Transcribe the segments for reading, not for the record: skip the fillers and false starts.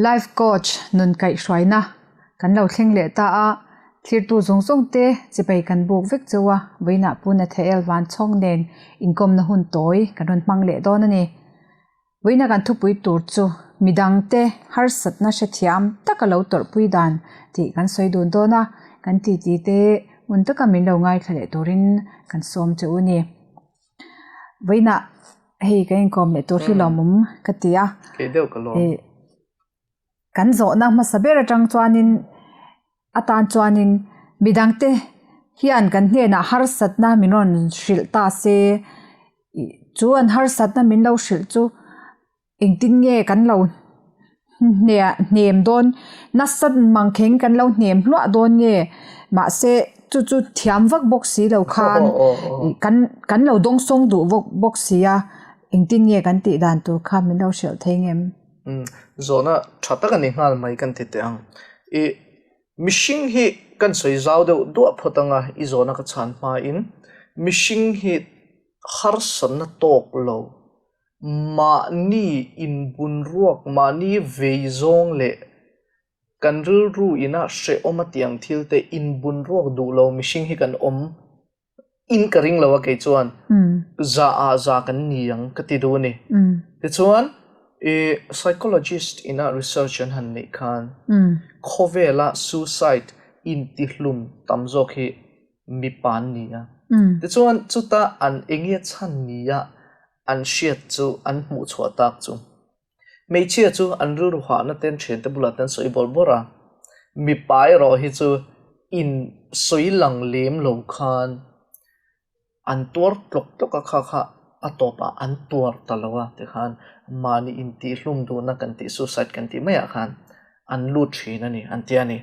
Life coach nun kaihhruaina kan lo thleng leh ta a, thlirtu zawng zawng te chibai kan buk vek cheu a, vawiinah Pu Nathael Vanchhawng nen inkawmna hun tawi kan rawn hmang leh dawn a ni. Vawiina kan thupui tur chu midangte harsatna hrethiam taka lo tawrhpui dan tih kan sawi dun dawn a, kan titi te hmun taka min lo ngaithla leh turin kan sawm che u a ni. Vawiinah hei kan inkawm leh tur hi lawmawm ka ti a. Kei deuh ka lawm. Kan zawhna hmasa ber atang chuanin atan chuanin midangte hian kan hnenah harsatna min rawn hrilh ta se chu an harsatna min lo hrilh chu Engtin nge kan lo hnem dawn? Nasa mangkheng kan lo hnem hluah dawn nge? Mahse chu chu thiam vak bawk si lo khan kan kan lo dawngsawng duh vawk bawk si a, engtin nge kan tih dan tur kha min lo hrilh thei ngem? Umm zawhna tha tak a ni nghal mai kan ti teh ang. I mihring hi kan sawi zau deuh duah phawt anga i zawhna ka chhan hmain mihring hi harsatna tawk lo Mahni inbunruak, mahni vei zawng leh kan rilru ina hrehawm a tiang thil te inbunruak duh lo mihring hi kan awm in ka ring lo a kei chuan za ah za kan ni ang ka ti duh a ni. Tichuan i psychologist ina research an han neih khan khawvela suicide intihlum tam zawk hi mipa an ni a. Tichuan chuta an enge chhan nia an hriat chu an hmuh chhuah tak chu. Hmeichhia chu an rilru hahna ten thiante bulah te an sawi bawrh bawrh a, mipa erawh hi chu in sawi lang lem lo khan an tuar tlawk tlawk a, kha kha a tawpah an tuar ta lo a tikhan mahni intihhlum duhna kan tih suicide kan tih maiah khan an lut thin a ni an ti a ni.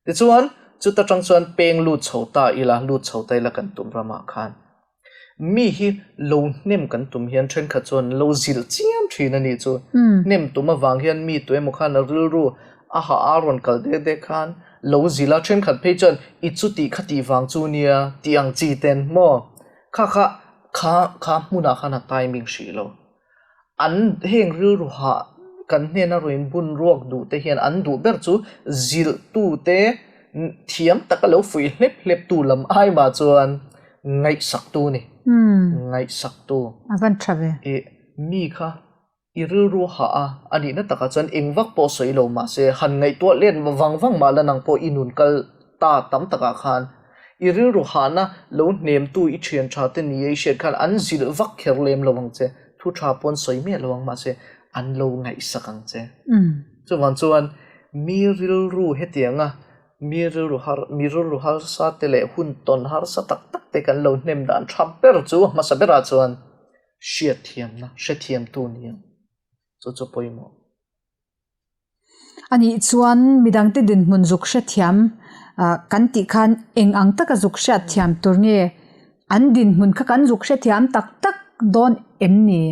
Tichuan chuta tang chuan peng lut chho ta ila lut chho ta ila kan tum ramah khan Mi hi lo hnem kan tum hian thenkhat chuan lo zilh chiam thin a nih chu. Hnem tum avang hian mi tu emaw khan a rilru a hah a rawn kal dek dek khan lo zilh a, thenkhat phei chuan i chuti kha tih vang chu nia tih ang chi ten maw? Kha kha kha kha hmunah khan a timing hrih lo. An heng rilru hah kan hnena rawn bun ruak duh te hian an duh ber chu zilh tu te thiam taka lo fuih hlep hlep tu lam ai mah chuan ngaihsak tu ni. Ngaihsak tu. A van tha ve. I mi kha i rilru hah a, a nihna takah chuan eng vak pawh sawi lo mahse han ngaihtuah let vang vang mah la nang pawh i nun kal ta tam takah khan I rilru hahna lo hnemtu i thian tha te ni ei hriat khan an zilh vak kher lem lo ang che, thu tha pawn sawi miah lo ang mahse an lo ngaihsak ang che. Chuvang chuan mi rilru hetianga mi rilru har mi rilru harsa te leh hun tawn harsa tak tak te kan lo hnem dan tha ber chu hmasa berah chuan hriatthiamna hrethiamtu ni ang chu chu pawimawh. A nih chuan midangte dinhmun zuk hrethiam kan tih khan eng ang taka zuk hriatthiam tur nge an dinhmun kha kan zuk hrethiam tak tak dawn em ni,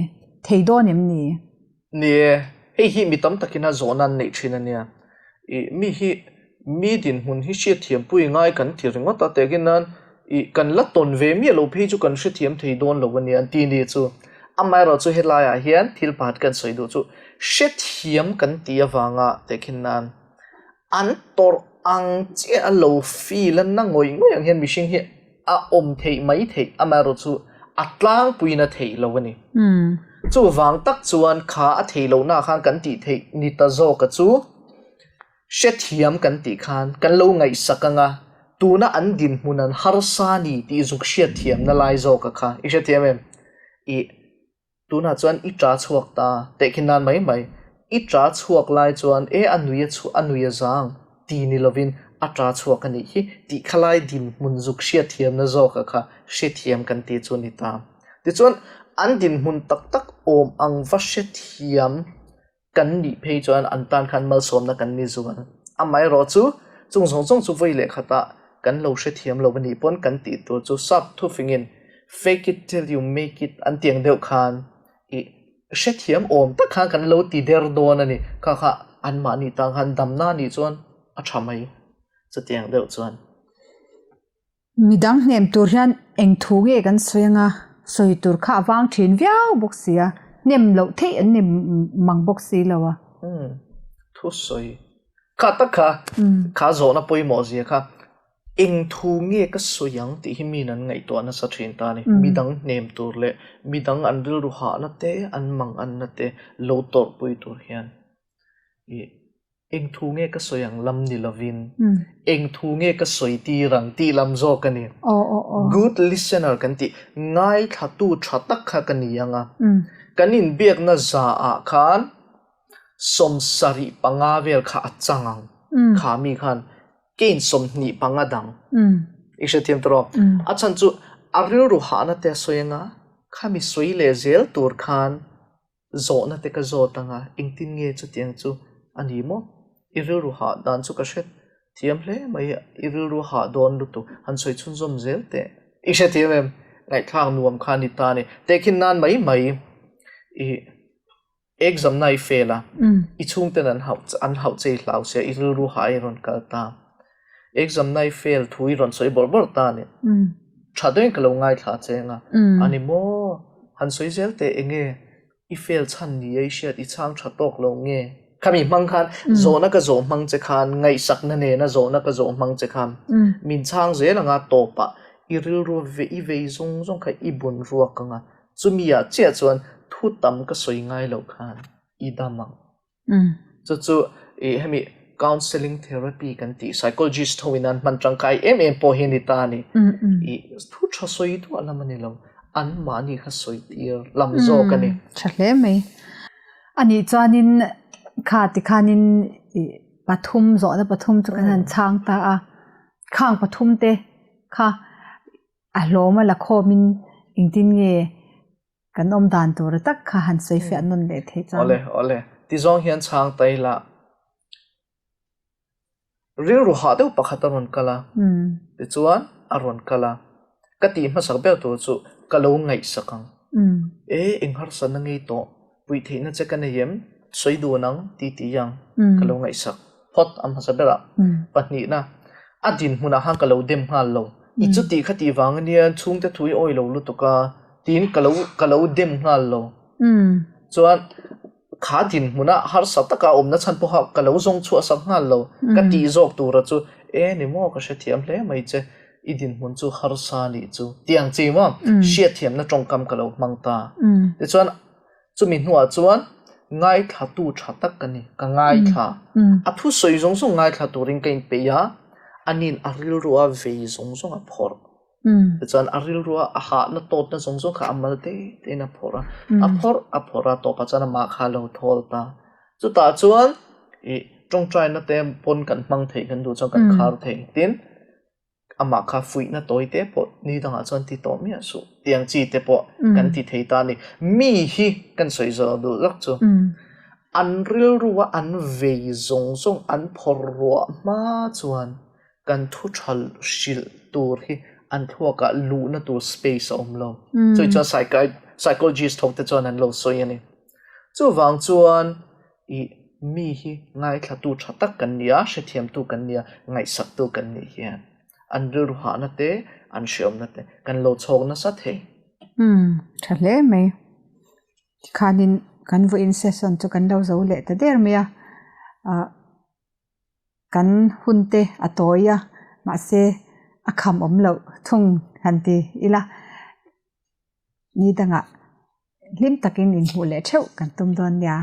thei dawn em ni? Ni e, hei hi mi tam takin a zawhna an neih thin a nia. Ih mi hi mi dinhmun hi hriatthiam pui ngai kan ti ringawt a, tehkin nan ih kan la tawn ve miah lo phei chu kan hrethiam thei dawn lo a nia an ti ni chu. Amaherawhchu helaiah hian thil pakhat kan sawi duh chu hrethiam kan tih avanga tehkhin nan an tawrh ang chiah a lo feel a na ngawih ngawih ang hian mihring hi a awm theih mai theih amaherawhchu a tlangpuiin a theih lo a ni. Chuvang tak chuan kha a theih lohna khan kan tih theih ni ta zawka chu Hrethiam kan tih khan kan lo ngaihsak ang a, tuna an dinhmun an harsa ni tih zuk hriatthiamna lai zawk a kha i hrethiam em? Ih, tunah chuan i ta chhuak ta tehkhin nan mai mai. I ta chhuak lai chuan e a nui a chhuah a nui a zang ti ni lovin a ta chhuak a nih hi tih kha lai dinhmun zuk hriatthiamna zawk a kha hrethiam kan tih chu a ni ta. Tichuan an dinhmun tak tak awm ang va hrethiam kan nih phei chuan an tan khan malsawmna kan ni zual. Amaherawh chu, chung zawng zawng chu vawi leh khatah kan lo hrethiam lo a nih pawn kan tih tur chu sap thufingin fake it till you make it an tiang deuh khan i hrethiam awm tak khan kan lo ti der dawn a ni. Kha kha anmahni tan khan damna nih chuan a tha mai chutiang deuh chuan. Midang hnem tur hian eng thu nge kan sawi anga sawi tur kha a vang thin viau bawk si a, hnem loh theih an ni mang bawk si lo a. Umm. Thusawi kha tak kha, kha zawhna pawimawh zia kha eng thu nge ka sawi ang tih hi miin an ngaihtuah nasa thin ta a ni. Midang hnem tur leh midang an rilru hahna te, an manganna te lo tawrhpui tur hian ih eng thu nge ka sawi ang lam ni lovin eng thu nge ka sawi tir ang tih lam zawk a ni. Good listener kan tih ngaithlatu tha tak kha ka ni ang a, kan inbiakna zaah khan 75 vel kha a chang ang. Kha mi khan kein 25 dang. I hrethiam tawh rawh. A chhan chu a rilru hahna te a sawi anga, khami sawi leh zel tur khan zawhna te ka zawt anga, engtin nge chutiang chu a ni maw? I rilru hah dan chu ka hre thiam hle mai, i rilru hah dawn lutuk, han sawi chhunzawm zel teh. I hrethiam em? Ngaihthlak nuam kha a ni ta a ni. Tehkhin nan mai mai i Exam na i fail a, i chhungten an hauh an hauh che i hlau sia, i rilru ha i rawn kal ta. Exam na i fail thu i rawn sawi bawrh bawrh ta a ni. Tha deuhin ka lo ngaithla che anga, a ni maw? Han sawi zel teh enge i fail chhan ni a i hriat i chhang tha tawk lo nge? Khami hmang khan zawhna ka zawh hmang che khan ngaihsakna nena zawhna ka zawh hmang che khan min chhang zel anga tawpah i rilru i vei zawng zawng kha i bun ruak anga Chumi ah chiah chuan thu tam ka sawi ngai loh khan i dam ang. Chu chu i hemi counselling therapy kan tih psychologist ho in an hman tangkai em em pawh hi a ni ta a ni. I thu tha sawi duah lam a ni lo, an mahni kha sawi tir lam zawk a ni. Tha hle mai. Anih chuanin kha tikhanin i pathum zawhna pathum chu kan han chhang ta a, khang pathum te kha A hlawm a la khawmin engtin nge kan awm dan tur tak kha han sawi fiah nawn leh thei chuan. Awle, awle. Ti zawng hian chhang ta ila rilru hah deuh pakhat a rawn kal a, tichuan a rawn kal a, ka tih hmasak ber tur chu ka lo ngaihsak ang. E, eng harsatna ngei tawh, puih theihna che ka nei em? Sawi dun ang, ti ti ang, ka lo ngaihsak phawt a hmasa berah. Pahnihna, a dinhmunah khan ka lo dem nghal lo. I chuti kha tih vang ania chhungte thu i awi lo lutuk a, tiin ka lo ka lo dem nghal lo. Chuan kha dinhmuna harsa taka awmna chhan pawha ka lo zawng chhuah sak nghal lo. Ka tih zawk tura chu, e ni maw ka hrethiam hle mai che, i dinhmun chu harsa nih chu tiang chi maw hriatthiamna tawngkam ka lo hmang ta. Tichuan Chumi hnuah chuan ngaithlatu tha tak ka ni, ka ngaithla. A thusawi zawng zawng ngaithla turin ka inpeih a, ani'n a rilrua vei zawng zawng a phawrh. Tichuan a rilrua a hahna tawtna zawng zawng kha a mal te tein a phawrh a, a phawrh a phawrh a, tawpah chuan amah kha a lo thawl ta. Chutah chuan ih tawngtaina te pawn kan hmang thei kan duh chuan kan khar thei. Tin, Amah kha fuihna tawi te pawh ni dangah chuan ti tawh miah suh tiang chi te pawh kan ti thei ta a ni. Mi hi kan sawi zawh duh lawk chu an rilrua an vei zawng zawng an phawrh ruah hma chuan kan thu tha hrilh tur hi an thluakah luhna tur space a awm lo. Chuvang chuan psychologist ho te chuan an lo sawi a ni. Chuvang chuan I mi hi ngaithlatu tha tak kan ni a, hrethiamtu kan ni a, ngaihsaktu kan nih hian an rilru hahna te, an hreawmna te kan lo chhawk nasa thei. Umm, tha hle mai. Tikhanin kan vawiin session chu kan lo zo leh ta der mai a, ah kan hun te a tawi a, mahse a kham awm loh thung han ti ila. Ni dangah hlim takin inhmuh leh theuh kan tum dawn nia.